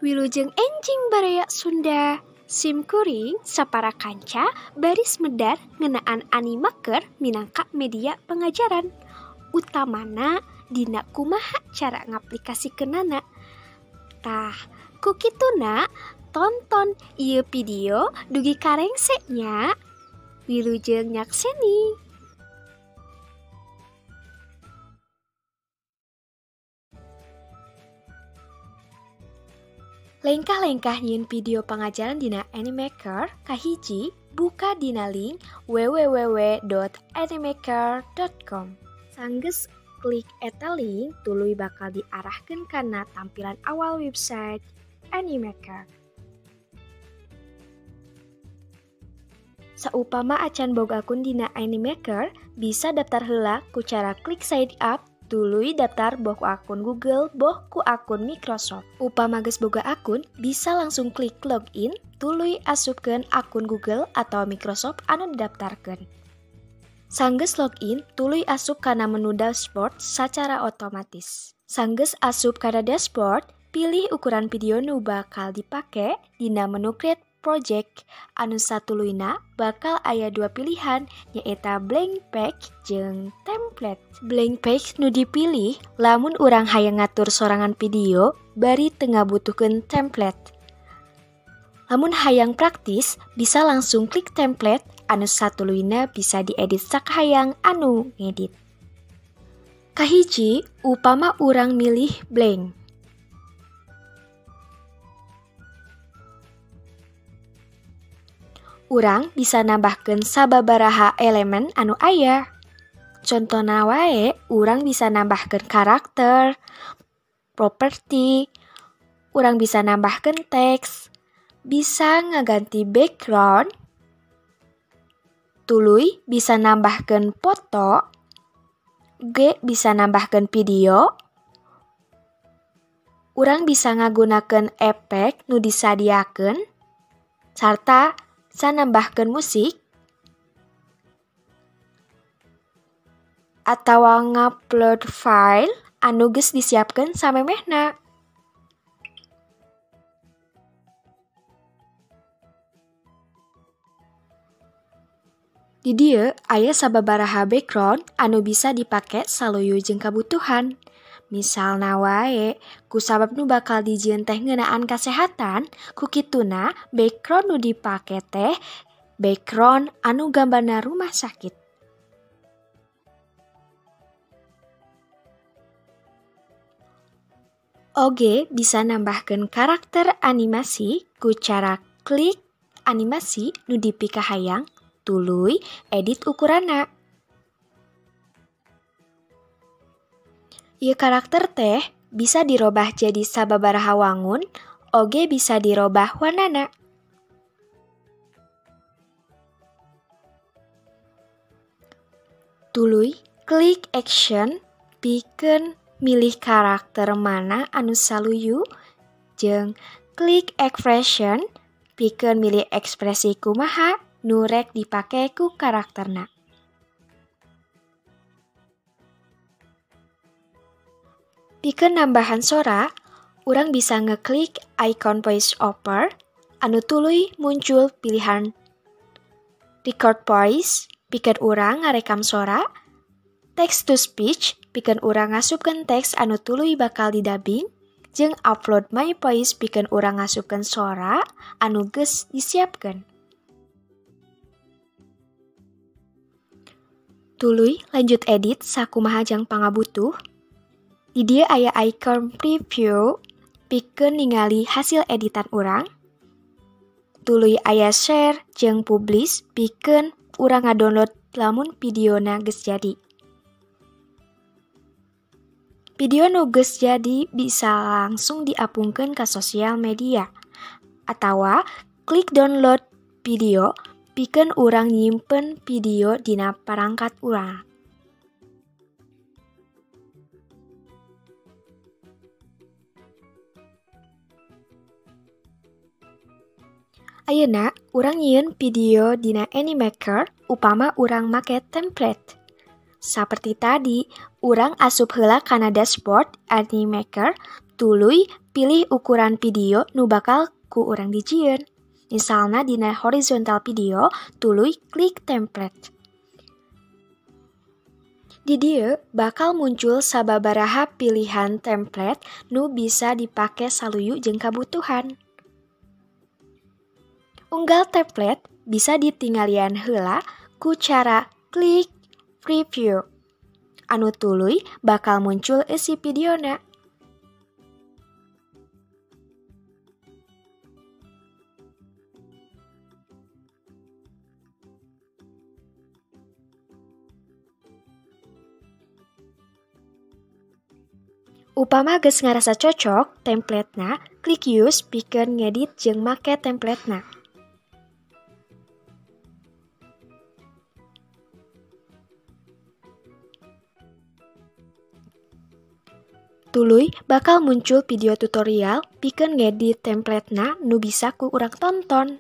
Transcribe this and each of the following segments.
Wilujeng enjing baraya Sunda. Simkuring sapara kanca baris medar ngeunaan Animaker minangka media pengajaran. Utamana dina kumaha cara ngaplikasikeunana. Tah, ku kituna tonton ieu video dugi ka rengse nya. Wilujeng nyakseni. Lengkah-lengkah nyieun video pangajaran dina Animaker kahiji buka dina link www.animaker.com. Sanggeus klik eta link tuluy bakal diarahkeun kana tampilan awal website Animaker. Saupama acan boga akun dina Animaker, bisa daftar heula ku cara klik sign up. Tuluy daftar boh ku akun Google, boh ku akun Microsoft. Upama geus boga akun, bisa langsung klik login, tuluy asupkeun akun Google atau Microsoft anu didaftarkeun. Sanggeus login, tuluy asup kana menu dashboard sacara otomatis. Sanggeus asup kana dashboard, pilih ukuran video nu bakal dipake dina menu create project anu satuluyna bakal aya dua pilihan nyaeta blank page jeung template. Blank page nu dipilih lamun urang hayang ngatur sorangan video bari teu ngabutuhkeun template. Lamun hayang praktis bisa langsung klik template anu satuluyna bisa diedit sakahayang anu ngedit. Kahiji, upama urang milih blank. Urang bisa nambahkeun sababaraha elemen anu aya. Contona wae, urang bisa nambahkeun karakter, properti, urang bisa nambahkeun teks, bisa ngaganti background, tuluy bisa nambahkeun foto, ge bisa nambahkeun video, urang bisa ngagunakeun efek nu disadiakeun, sarta bisa nambahkeun musik atawa ngupload file anu geus disiapkeun samemehna. Di dieu aya sababaraha background anu bisa dipake saluyu jeung kabutuhan. Misalna wae, ku sabab nu bakal dijieun teh ngeunaan kasehatan, ku kituna background nu dipake teh background anu gambarna rumah sakit. Oge bisa nambahkeun karakter animasi ku cara klik animasi nu dipikahayang, tuluy edit ukuranna. Ieu karakter teh bisa dirobah jadi sababaraha wangun, oge bisa dirobah warnana. Tuluy klik action pikeun milih karakter mana anu saluyu, jeung klik expression pikeun milih ekspresi kumaha nu rek dipake ku karakterna. Pikeun nambahan sora, urang bisa ngeklik icon voice over anu tuluy muncul pilihan record voice pikeun urang ngarekam sora, text to speech pikeun urang ngasupkeun teks anu tuluy bakal didubbing, jeung upload my voice pikeun urang ngasupkeun sora anu geus disiapkeun. Tuluy lanjut edit sakumaha jang pangabutuh. Di dieu aya icon preview pikeun ningali hasil editan urang. Tuluy aya share jeung publish pikeun urang ngadownload lamun videona geus jadi. Video nu geus jadi bisa langsung diapungkeun ka sosial media atawa klik download video pikeun urang nyimpen video dina parangkat urang. Ayeuna urang nyieun video dina Animaker upama urang make template. Saperti tadi, urang asup heula kana dashboard Animaker, Tuluy pilih ukuran video nu bakal ku urang dijieun. Misalna dina horizontal video, tuluy klik template. Di dieu bakal muncul sababaraha pilihan template nu bisa dipake saluyu jeung kabutuhan. Unggal template bisa ditinggalian heula ku cara klik preview. Anu tuluy bakal muncul eusi videona. Upama geus ngarasa cocok templatena, klik use pikeun ngedit jeung make templatena. Tuluy bakal muncul video tutorial pikeun ngedit templatena nu bisa ku urang tonton.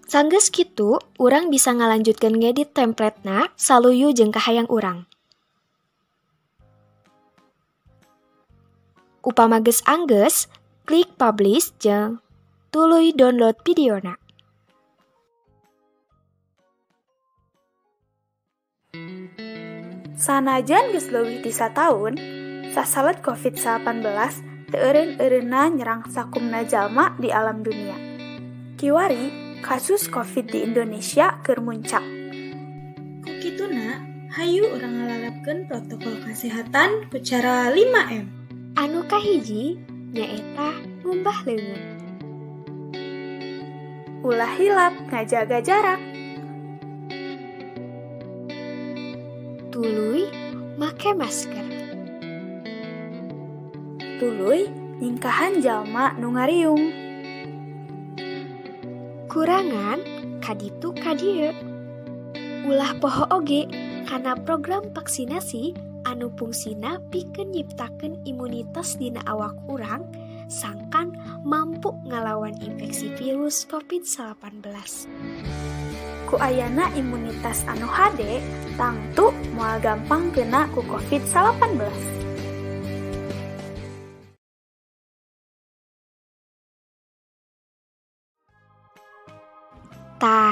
Sanggeus kitu, urang bisa ngalanjutkeun ngedit templatena saluyu jeung kahayang urang. Upama geus anggeus, klik publish jeung tuluy download videona. Sanajan geus leuwih ti sataun, sasalet COVID-19 teu eureun-eureunna nyerang sakumna jalma di alam dunia. Kiwari, kasus COVID di Indonesia keur muncak. Ku kituna, hayu urang ngalarapkeun protokol kasehatan ku cara 5M. Anu kahiji nyaeta ngumbah leungeun. Ulah hilap ngajaga jarak. Tuluy make masker. Tuluy nyingkahan jalma nu ngariung. Kurangan kaditu kadieu. Ulah poho oge kana program vaksinasi anu fungsina pikeun nyiptakeun imunitas dina awak urang sangkan mampu ngalawan infeksi virus COVID-19. Ku ayana imunitas anu hade, tangtu moal gampang kena ku COVID-19. Tah,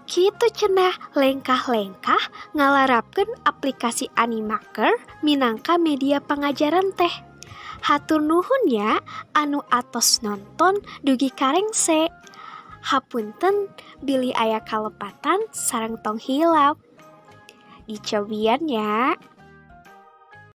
kitu cenah lengkah-lengkah ngalarapkeun aplikasi Animaker minangka media pangajaran teh. Hatur nuhun ya anu atos nonton dugi karengse. Hapunten bilih aya kalepatan sareng tong hilap. Dicobian ya.